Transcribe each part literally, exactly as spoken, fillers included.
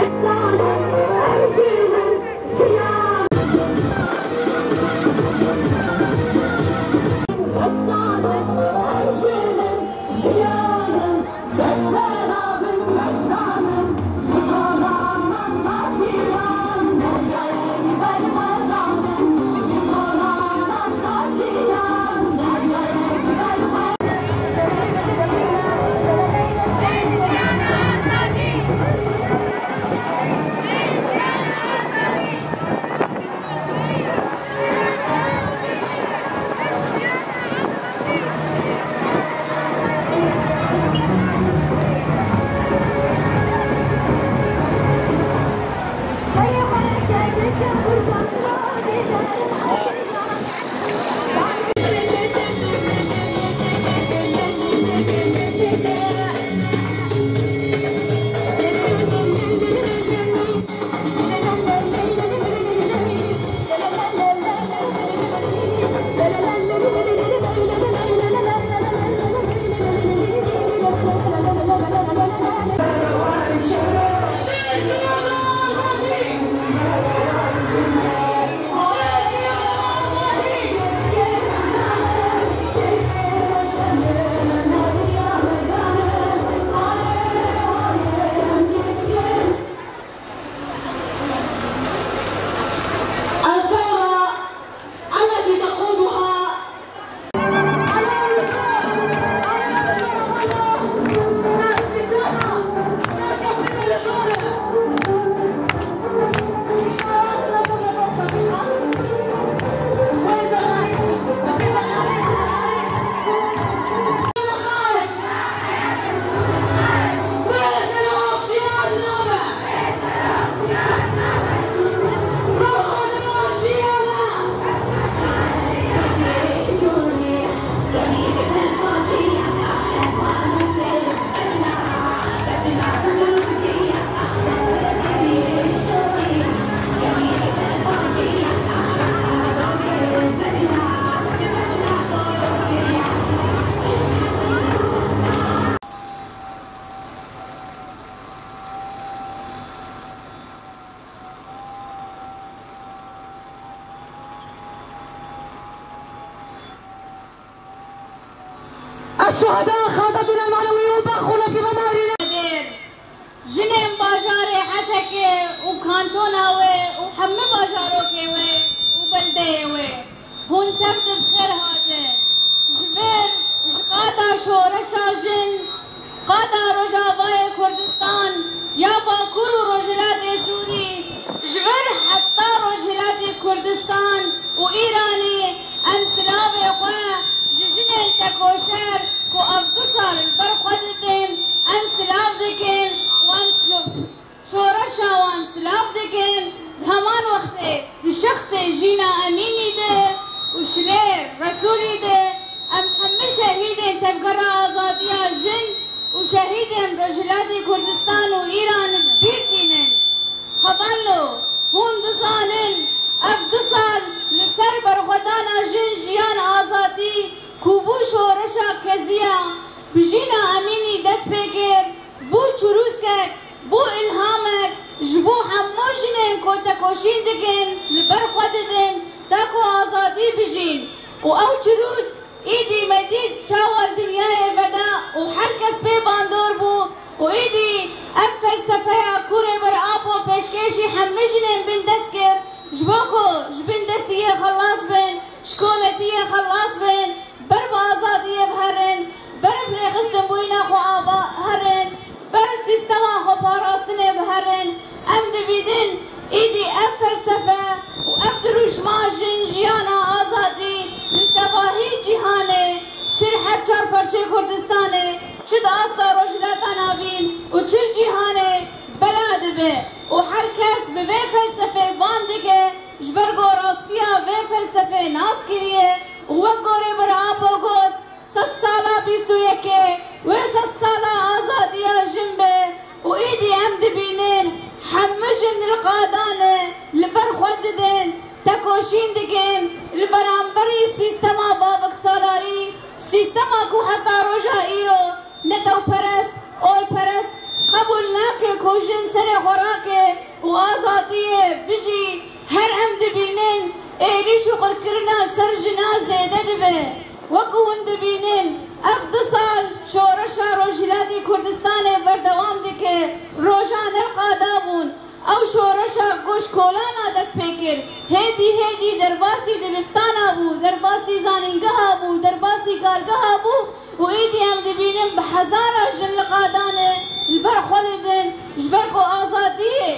الثورة التي تقودها الشهداء خالدون المعنويون بخون في ضمائرنا. Jinên bajarê Hesekê û kantona wê û hemî bajarokê wê û beldeyê wê, hûn tev di bi xêr hatin. Ji vir, ji qada şoreşa jin, qada Rojavayê Kurdistan ya Bakur û Rojhilatê Sûrî, ji vir heta Rojhilatê Kurdistan û Îranê, em silavê xwe ji jinên tekoşer ku ev du sal li ber xwe didin, em silav dikin û em si-, şoreşa wan silav dikin. Di heman wextê di şexsê Jîna Emînî de û Şilê Resûlî de em hemî şehîdên Tevgera Azadiya Jin û şehîdên Rojhilatê Kurdistan û Îran bi bîr tînin. Hevalno, hûn dizanin, ev du sal li ser berxwedana jin, jiyan, azadî ku bû şoreşa keziya, bi Jîna Emînî dest pê kir, bû çirûskek, bû îlhamek ji bo hemû jinên ku tekoşîn dikin, li ber xwe didin, ta ku azadî bijîn. Û ew çirûsk Îdî me dît çawa dinyayê veda û her kes pê bandor bû û îdî ev felsefeya ku Rêber Apo pêşkêşî hemî jinên bindest kir, ji bo ku ji bindestiyê xelas bin, ji koletiyê xelas bin, ber bi azadiyê biherin, ber bi rêxistinbûyîna xwe ava herin, ber sîstema xweparastinê biherin, em dibînin îdî ev felsefe û ev dirûşma jin, jiyana, azadî li tevahî cîhanê, çi li her çar parçeyê Kurdistanê, çi di asta Rojhilata Navîn û çi li cîhanê bela dibe û her kes bi vê felsefê van dike, ji ber ku rastiya vê felsefê nas kiriye û wek gorê Rêber Apo got, Sedsala bîst û yekê wê sedsala azadiya jin be û îdî em dibînin hemû jin li qadan e, li ber xwe didin, tekoşîn dikin li beramberî sîstema baviksalarî, sîstema ku heta roja îro netewperest, olperest qebûl nake ku jin serê xwe rake. Azadiyê bijî. Her em dibînin êrîş û qirkirina li ser jina zêde dibe. Wek ku hûn dibînin, ev du sal şoreşa Rojhilatê Kurdistanê berdewam dike, rojan li qada bûn. Ew şoreşa ku ji kolana dest pê kir, hêdî hêdî derbasî dibistana bû, derbasî zanîngeha bû, derbasî kargeha bû û êdî em dibînin bi hezara jin li qada ne, li ber xwe didin, ji ber ku azadiyê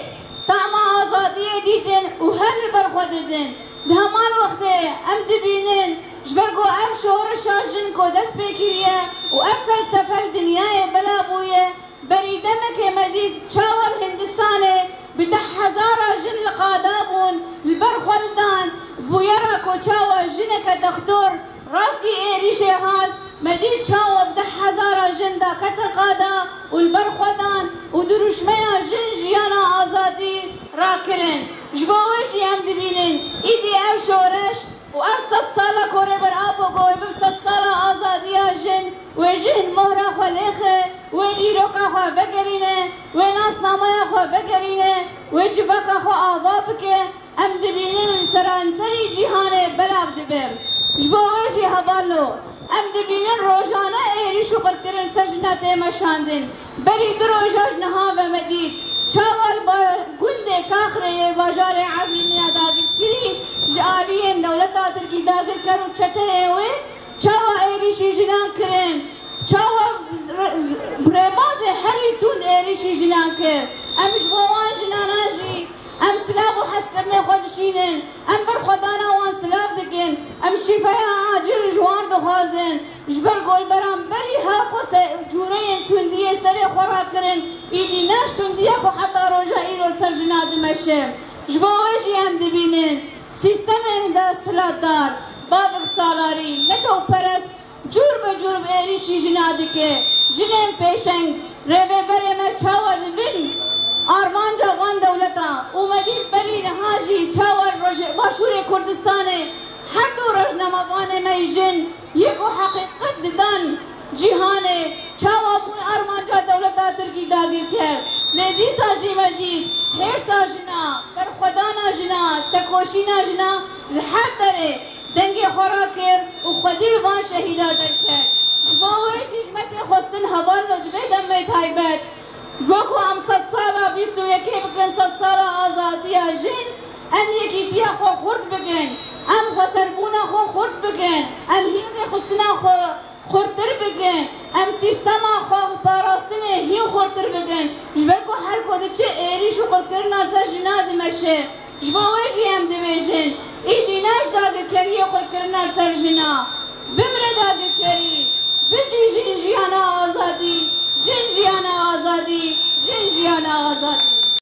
tama azadiyê dîtin û her li ber xwe didin. Di heman wextê em dibînin, ji ber ku ev şoreşa jin ku dest pê kiriye û ev felsefe li dinyayê bela bûye, berî demekê me dît çawa li Hindistanê bi deh hezara jin li qada bûn, li ber xwe didan, bûyera ku çawa jineke dextor rastî êrîşê hat, me dît çawa bi deh hezara jin daketin qada û li ber xwe dan û dirûşmeya jin jiyana azadî rakirin. Ji bo wê jî em dibînin, îdî ev şoreş û ev sed sala ku Rêber Apo got wê bibe sed sala azadiya jin, wê jin mohra xwe lêxe, wê dîroka xwe vegerîne, wê nasnameya xwe vegerîne, wê civaka xwe ava bike, em dibînin li seranserî cîhanê belav dibe. Ji bo wê jî hevalno, em dibînin rojane êrîş û qirkirin ser jina tê meşandin. Berî du roja ji niha ve me dît çawa li ba-, gundê Kaxrê yê bajarê Efrînê ya dagirkirî ji aliyên dewleta Tirkî dagirker û çeteyên wê çawa êrîşî jinan kirin, çawa z-, z-, rêbazê herî tund êrîşî jinan kir. Em ji bo wan jinana jî em silav û hezkirinê xwe dişînin. Em berxwedana wan silav dikin. Em şîfeya acil ji wan dixwazin. Ji ber ku li beramberî her xwe se-, cûreyên tundiyê serê xwe rakirin, îdî ne ji tundiya ku heta roja îro li ser jina dimeşe. Ji bo wê jî em dibînin sîstemên desthilatdar, babik salarî, netewperest cûr be cûr bi êrîşî jina dike. Jinên pêşeng, rêveberê me çawa dibin armanca van dewleta û me dît berî niha jî çawa li rojê-, Başûrê Kurdistanê her du rojnamevanê me jin yek û heqîqet didan cîhanê, çawa bûn armanca dewleta Tirkî dagirker. Lê dîsa jî me dît hêrsa jina, berxwedana jina, tekoşîna jina li her derê dengê xwe rakir û xwedî li van şehîda derket. Ji bo wê jî ji me tê xwestin hevalno di vê demê taybet, wek ku em sed sala bîst û yekê bikin sed sala azadiya jin, em yekîtiya xwe xurt bikin, em xweserbûna xwe xurt bikin, em hîn rêxistina xwe xurttir bikin, em sîstema xwe parastinê hîn xurttir bikin, ji ber ku her ku diçe êrîş û qirkirina li ser jina dimeşe. Ji bo wê jî em dibêjin, îdî ne ji dagirkeriyê qirkirina li ser jina. Bimire dagirkerî,